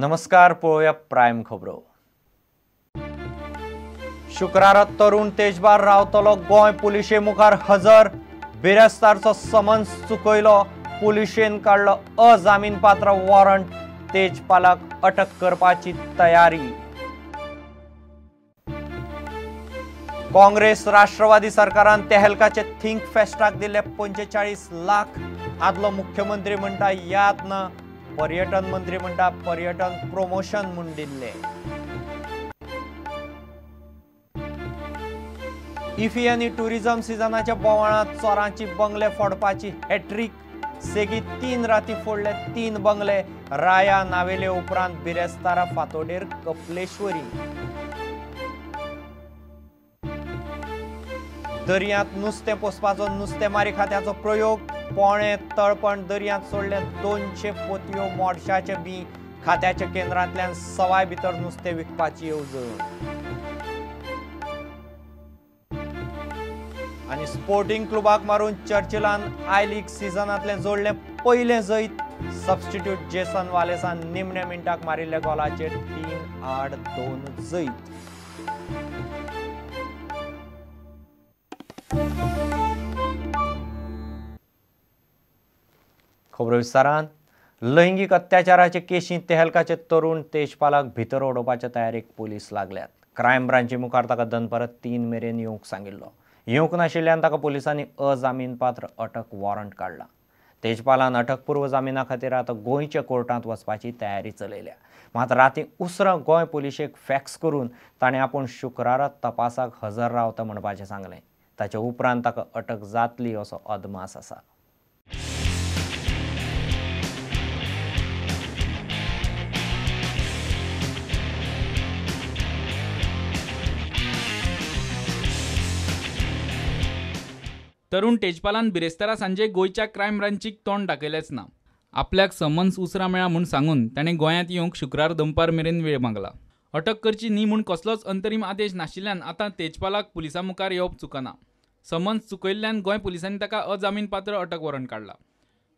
नमस्कार, पळोवया प्रायम खबरो। शुक्रारा तरुण तेजपाल रावतलो गोंय पुलिशे मुखार हजर। बिरेस्तारचो समन्स चुकयलो, पुलिशेन काडलो अजामीनपात्र वॉरंट। तेजपालाक अटक करपाची तयारी। काँग्रेस राष्ट्रवादी सरकारान तेहलकाचे थिंक फेस्टाक दिले 45 लाख। आदलो मुख्यमंत्री म्हणटा याद ना, पर्यटन मंत्री म्हणटा पर्यटन प्रोमोशन म्हूण दिल्ले। इफी आनी टुरिझम सिजनाच्या बोवाळांत चोरांची बंगले फोडपाची हॅट्रीक। सेगीत 3 राती फोडले 3 बंगले। राया नावेले उपरांत बिरेस्तारा फातोडेर कपलेश्वरी। दर्यांत नुस्तें पोसपाचो नुस्तेमारी खात्याचो प्रयोग। पोणे तळपण दर्यांत सोडले 200 पोतयो मोडशाचे बी। खात्याच्या केंद्रांतल्यान सवाय भितर नुस्तें विकपाची येवजण। आनी स्पोर्टिंग क्लबाक मारून चर्चिलान I league सिजनांतलें जोडलें पयलें जैत। सबस्टिट्यूट जेसन वालेसान निमण्या मिनटाक मारिल्ल्या गोलाचेर 3-2 जैत। खबरो विस्तारान। लैंगीक अत्याचाराचे केशींत तेहलकाचे तरुण तेजपालाक भितर उडोवपाच्या तयारेक पुलीस लागल्यात। क्रायम ब्रांची मुखार ताका दनपारां 3 मेरेन येवंक सांगिल्लो। येवंक नाशिल्ल्यान ताका पुलिसांनी अजामीनपात्र अटक वॉरंट काडला। तेजपालान अटकपूर्व जामिना खातीर आतां गोंयच्या कोर्टांत वचपाची तयारी चलयल्या। मात राती उसरां गोंय पुलिशेक फॅक्स करून ताणें आपूण शुक्रारा तपासाक हजर रावता म्हणपाचें सांगलें। ताचे उपरांत ताका अटक जातली असो अदमास आसा। तरुण तेजपालान बिरेस्तारा सांजे गोंयच्या क्रायम ब्रांचीक तोंड दाखयलेंच ना। आपल्याक समन्स उसरां मेळ्ळा म्हूण सांगून ताणें गोंयांत येवंक शुक्रार दनपार मेरेन वेळ मागला। अटक करची न्ही म्हूण कसलोच अंतरीम आदेश नाशिल्ल्यान आतां तेजपालाक पुलिसां मुखार येवप चुकना। समन्स चुकयल्ल्यान गोंय पुलिसांनी ताका अजामीनपात्र अटक वॉरंट काडला।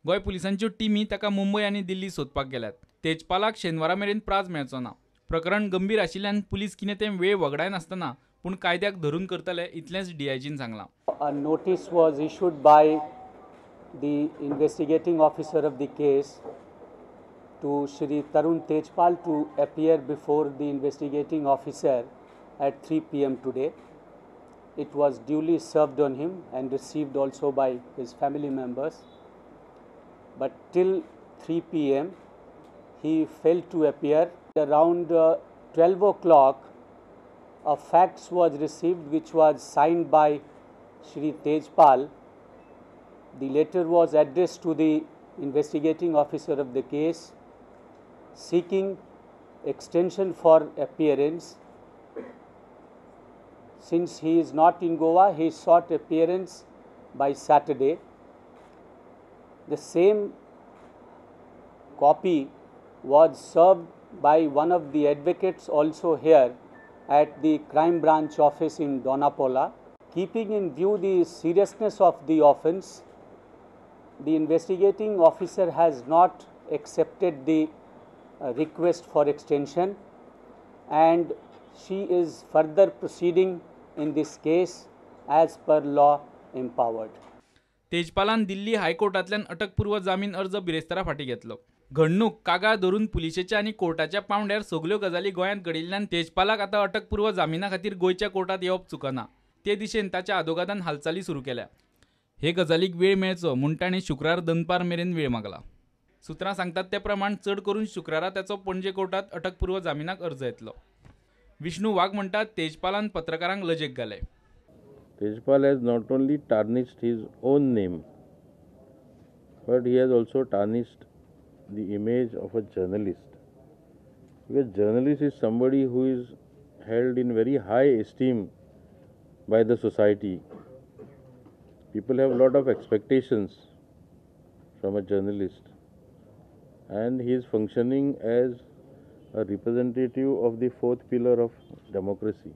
गोंय पुलिसांच्यो टिमी ताका मुंबय आनी दिल्ली सोदपाक गेल्यात। तेजपालाक शेनवारा मेरेन प्राज मेळचो ना। प्रकरण गंभीर आशिल्ल्यान पुलीस कितें तें वेळ वगडायनासतना पूण कायद्याक धरून करतले इतलेंच डीआयजीन सांगलां। A notice was issued by the investigating officer of the case to Shri Tarun Tejpal to appear before the investigating officer at 3 p.m. today. It was duly served on him and received also by his family members. But till 3 p.m. he failed to appear. Around 12 o'clock, a fax was received which was signed by Shri Tejpal. The letter was addressed to the investigating officer of the case seeking extension for appearance. Since he is not in Goa, he sought appearance by Saturday. The same copy was served by one of the advocates also here at the crime branch office in Donapola. Keeping in view the seriousness of the offence, the investigating officer has not accepted the request for extension and she is further proceeding in this case as per law empowered. तेजपालान दिल्ली हायकोर्टांतल्यान अटकपूर्व जामीन अर्ज बिरेस्तारा फाटीं घेतलो। घडणूक कागाळ धरून पुलिशेच्या आनी कोर्टाच्या पावंड्यार सगल्यो गजाली गोंयांत घडिल्ल्यान तेजपालाक आतां अटकपूर्व जामिना खातीर गोंयच्या कोर्टांत येवप चुकना। ते दिशेन ताच्या आदोगादान हालचाली सुरू केल्या। हे गजालीक वेळ मेळचो म्हूण ताणें शुक्रार दनपार मेरेन वेळ मागला। सुत्रां सांगतात ते प्रमाण चड करून शुक्रारा ताचो पणजे कोर्टांत अटकपूर्व जामिनाक अर्ज येतलो। विष्णू वाघ म्हणटात तेजपालान पत्रकारांक लजेक घाले। Tejpal has not only tarnished his own name, but he has also tarnished the image of a journalist. Because journalist is somebody who is held in very high esteem by the society. People have a lot of expectations from a journalist, and he is functioning as a representative of the fourth pillar of democracy.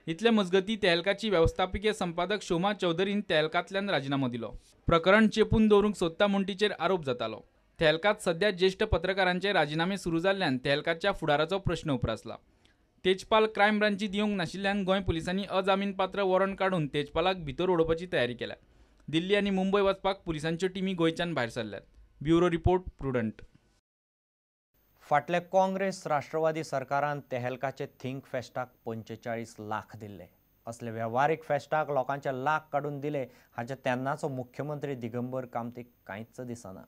इतले मजगती तेहलकाची वेवस्थापकीय संपादक शोमा चौधरीन तेहलकांतल्यान राजिनामो दिलो। प्रकरण चेपून दवरूंक सोदता म्हूण तिचेर आरोप जातालो। तेहलकात सध्या ज्येष्ठ पत्रकारांचे राजिनामे सुरू जाल्ल्यान तेहलकाच्या फुडाराचो प्रश्न उप्रासला. तेजपाल क्रायम ब्रांचीत येवंक नाशिल्ल्यान गोंय पुलिसांनी अजामीनपात्र वॉरंट काडून तेजपालाक भितर उडोवपाची तयारी केल्या. दिल्ली आनी मुंबय वचपाक पुलिसांच्यो टिमी गोंयच्यान भायर सरल्यात. Bureau report, Prudent. फाटल्या काँग्रेस राष्ट्रवादी सरकारान तेहलकाचे थिंक फेस्टाक 45 लाख दिल्ले. असले वेव्हारीक फेस्टाक लोकांचे लाख काडून दिले हाचे तेन्नाचो मुख्यमंत्री दिगंबर कामतीक कांयच दिसना.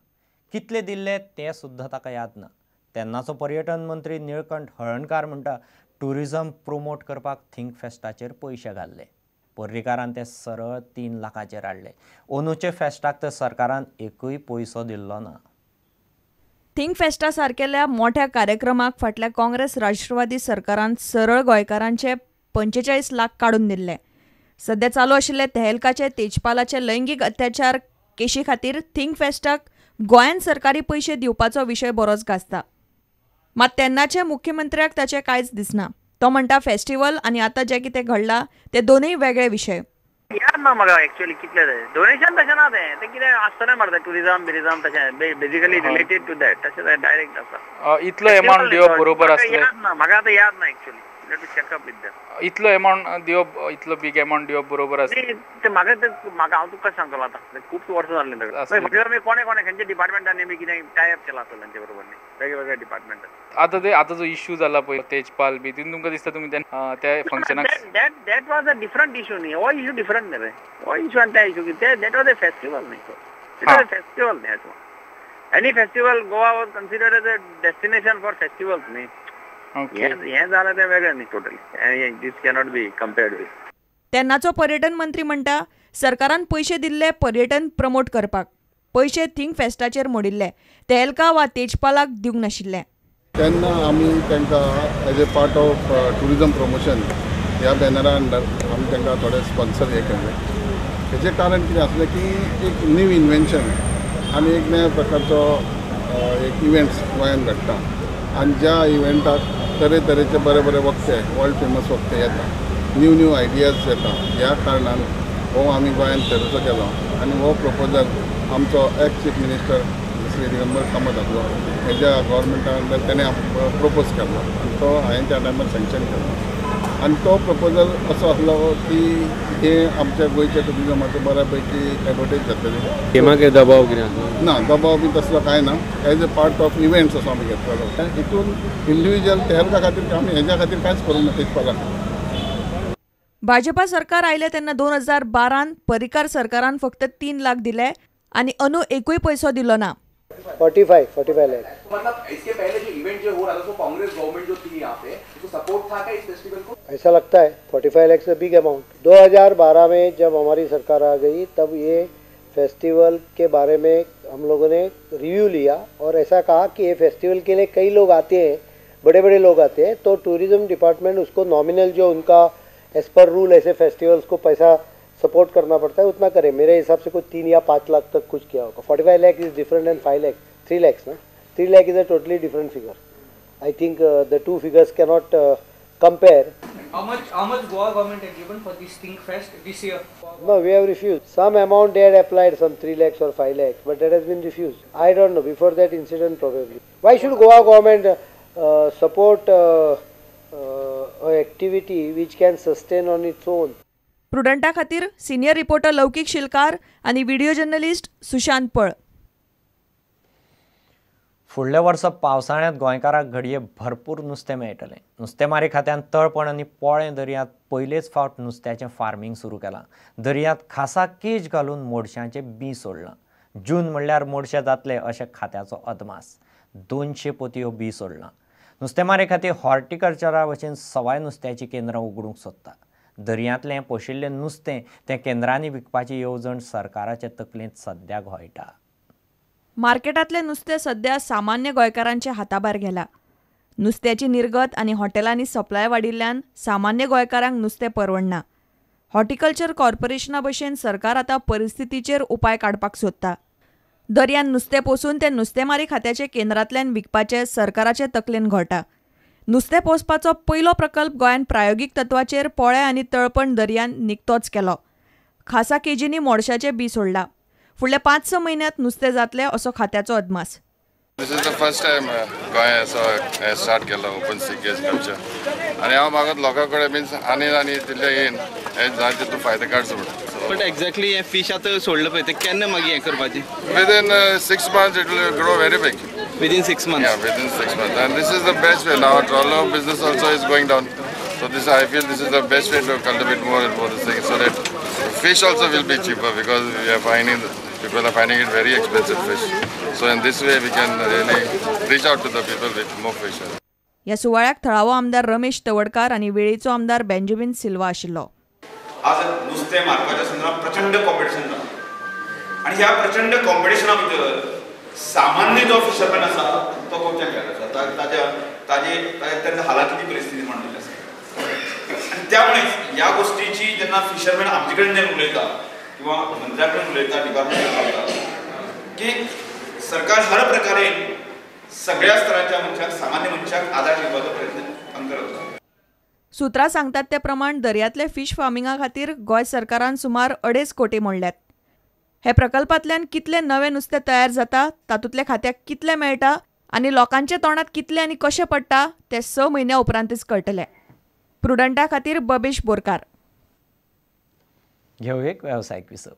कितले दिल्ले ते सुद्दां ताका याद ना. तेन्नाचो पर्यटन मंत्री निळकंठ हळर्णकार म्हणटा ट्युरिजम प्रोमोट करपाक थिंक फेस्टाचेर पयशे घाल्ले. पर्रीकारान ते सरळ 3 लाखाचेर हाडले. अंदूचे फेस्टाक तर सरकारान एकूय पयसो दिल्लो ना. थिंक फेस्टा सारकेल्या मोठ्या कार्यक्रमाक फाटल्या काँग्रेस राष्ट्रवादी सरकारान सरळ गोंयकारांचे 45 लाख काडून दिल्ले. सध्या चालू आशिल्ले तेहलकाचे तेजपालाचे लैंगीक अत्याचार केशी खातीर थिंक फेस्टाक गोंयान सरकारी पयशे दिवपाचो विशय बरोच गाजता. मात तेन्नाचे मुख्यमंत्र्याक ताचें कांयच दिसना. तो म्हणटा फेस्टिवल आनी आतां जें कितें घडलां ते दोनूय वेगळे विशय. याद ना म्हाका एक्चुअली कितले ते डोनेशन तशें ना, तें तें कितें आसतलें मरे ट्युरिजम बिरिजम तशें बेजिकली रिलेटेड टू that तशें डायरेक्ट आसा. इतलो एमावंट दिवप बरोबर आसलें? याद ना म्हाका, आतां याद ना actually. Let me check up with them. इतलो एमावंट दिवप, इतलो बीग एमावंट दिवप बरोबर आसलें? ते म्हाका ते म्हाका हांव तुका सांगतलो आतां, खूब वर्सां जालीं ताका. म्हणजे कोणे कोणे खंयच्या डिपार्टमेंटांनी बी कितें टाय अप केलां आसतलें तांचे बरोबर न्ही, वेगळे डिपार्टमेंटान. आतां ते आतां जो इश्यू जाला पळय तेजपाल बी, तितून तुमकां दिसता तुमी त्या फंक्शनाक that was a different issue न्ही. हो इश्यू डिफरंट न्ही रे, हो इश्यू आनी त्या इश्यू कितें, that was a festival न्ही. It was a festival न्ही. Any festival Goa was considered as a destination for festivals न्ही. हें जालें तें वेगळें न्ही totally. This cannot be compared with. तेन्नाचो पर्यटन मंत्री म्हणटा सरकारान पयशे दिल्ले पर्यटन प्रमोट करपाक, पयशे थिंक फेस्टाचेर मोडिल्ले, तेहलका वा तेजपालाक दिवंक नाशिल्ले. तेन्ना आमी तांकां as a part of tourism promotion ह्या बॅनरा अंडर आमी तांकां थोडे स्पॉन्सर हे केल्ले. हेचें कारण कितें आसलें की एक न्यू इन्वेन्शन आनी एक नव्या प्रकारचो एक इव्हेंट्स गोंयांत घडटा आनी ज्या इव्हेंटाक तरेतरेचे बरे बरे वक्ते, वर्ल्ड फेमस वक्ते येता, न्यू न्यू आयडियाज येता. ह्या कारणान हो आमी गोंयांत थरोचो केलो आनी हो प्रपोजल आमचो ex chief minister Shri Digambar Kamat आसलो हेज्या गव्हर्मेंटा अंडर तेणें प्रपोज केल्लो आनी तो हांवें त्या टायमार सँक्शन केलो. आनी तो प्रपोजल असो आसलो की हे आमच्या गोंयच्या ट्युरिजमाचो बऱ्या पैकी एडवर्टायज जातली. दबाव कितें ना, दबाव बी तसलो कांय ना. As a part of events असो आमी घेतलेलो. हितून इंडिविज्युअल तेहलका खातीर आमी हेज्या खातीर कांयच करूंक ना तेजपाला. भाजपा सरकार आयलें तेन्ना 2012 पर्रीकार सरकारान फक्त 3 लाख दिले आनी अंदू एकूय पयसो दिलो ना. 45 लाख. मतलब इसके पहले जो इवेंट जो हो रहा था, तो कांग्रेस गवर्नमेंट जो थी यहाँ पे, उसको सपोर्ट था क्या इस फेस्टिवल को? ऐसा लगता है 45 लाख से बिग अमाउंट। 2012 में जब हमारी सरकार आ गई तब ये फेस्टिवल के बारे में हम लोगों ने रिव्यू लिया और ऐसा कहा कि ये फेस्टिवल के लिए कई लोग आते हैं, बड़े बड़े लोग आते हैं, तो टूरिज़्म डिपार्टमेंट उसको नॉमिनल जो उनका एज पर रूल ऐसे फेस्टिवल्स को पैसा सपोर्ट करना पड़ता है उतना करें। मेरे हिसाब से कुछ 3 या 5 लाख तक कुछ किया होगा। 45 lakh is different and 5 lakh, 3 lakhs ना, 3 lakh is a totally different figure. I think the two figures cannot compare. How much Goa government had given for this Think Fest this year? No, we have refused. Some amount they had applied, some 3 lakhs or 5 lakhs, but that has been refused. I don't know, before that incident probably. Why should Goa government support activity which can sustain on its own? प्रुडंटा खातीर senior reporter लौकिक शिलकार आणि video journalist Sushant पळ. फुडल्या वर्सा पावसाळ्यांत गोंयकारांक घडये भरपूर नुस्तें मेळटलें. नुस्तेमारी खात्यान तळपण आनी पोळें दर्यांत पयलेच फावट नुस्त्याचें फार्मींग सुरू केलां. दर्यांत खासा केज घालून मोडशांचें बीं सोडलां. जून म्हणल्यार मोडशे जातले अशें खात्याचो अदमास. 200 पोतयो बीं सोडलां. नुस्तेमारी खातीर हॉर्टिकल्चरा वतीन सवाय नुस्त्याचीं केंद्रां उगडूंक सोदता. दर्यांतलें पोशिल्लें नुस्तें तें केंद्रांनी विकपाची येवजण सरकाराचे तकलेंत सद्या घोळटा. मार्केटांतलें नुस्तें सद्या सामान्य गोंयकारांच्या हाताभायर गेलां. नुस्त्याची निर्गत आनी हॉटेलांनी सप्लाय वाडिल्ल्यान सामान्य गोंयकारांक नुस्तें परवडना. हॉर्टिकल्चर कॉर्पोरेशना भशेन सरकार आतां परिस्थितीचेर उपाय काडपाक सोदता. दर्यांत नुस्तें पोसून तें नुस्तेमारी खात्याचे केंद्रांतल्यान विकपाचें सरकाराचे तकलेन घोळटा. नुस्तें पोसपाचो पयलो प्रकल्प गोंयांत प्रायोगीक तत्वाचेर पोळें आनी तळपण दर्यांत निकतोच केलो. खासा केजींनी मोडशाचें बीं सोडलां. फुडल्या 5-6 म्हयन्यांत नुस्तें जातलें असो खात्याचो अदमास. This is the first time Goa असो स्टार्ट केलो ओपन सी केज कल्चर आनी हांव मागत लोकां कडेन मिन्स आनी आनी तितले येन हे जाय तितू फायदे काडचो म्हणून. बट एक्झॅक्टली हे फिश आतां सोडलं पळय ते केन्ना मागीर हें करपाचें? Within 6 months it will grow very big. Within 6 months? Yeah, within 6 months. And this is the best way. Now trawler business also is going down. So this, I feel this is the best way to cultivate more and more this thing, so that fish also will be cheaper, because we are finding, people are finding it very expensive fish. So in this way we can really reach out to the people with more fish. ह्या सुवाळ्याक थळावो आमदार रमेश तवडकार आनी वेळेचो आमदार Benjamin Silva आशिल्लो. आज नुस्तें मारपाच्या संदर्भात प्रचंड कॉम्पिटिशन जाला आनी ह्या प्रचंड कॉम्पिटिशना भितर सामान्य जो फिशरमॅन आसा तो कोमच्या खेळत आसा, ताज्या ताजे तांच्या हालाखीची परिस्थिती म्हणलेली आसा. आनी त्यामुळे ह्या गोष्टीची जेन्ना फिशरमॅन आमचे कडेन जेन्ना उलयता किंवा मंत्र्या कडेन उलयता, डिपार्टमेंट उलयता की सरकार हर प्रकारे सगळ्या स्तरांच्या मनशाक, सामान्य मनशाक आदार दिवपाचो प्रयत्न आमी करत आसा. सूत्रां सांगतात ते प्रमाण दर्यांतले फिश फार्मिंगा खातीर गोंय सरकारान सुमार 2.5 कोटी मोडल्यात. हे प्रकल्पांतल्यान कितले नवे नुस्तें तयार जाता, तातूंतले खात्याक कितले मेळटा आनी लोकांच्या तोंडांत कितले आनी कशें पडटा तें 6 म्हयन्या उपरांतच कळटलें. प्रुडंटा खातीर बबेश बोरकार. घेऊ एक व्यावसायिक विसव.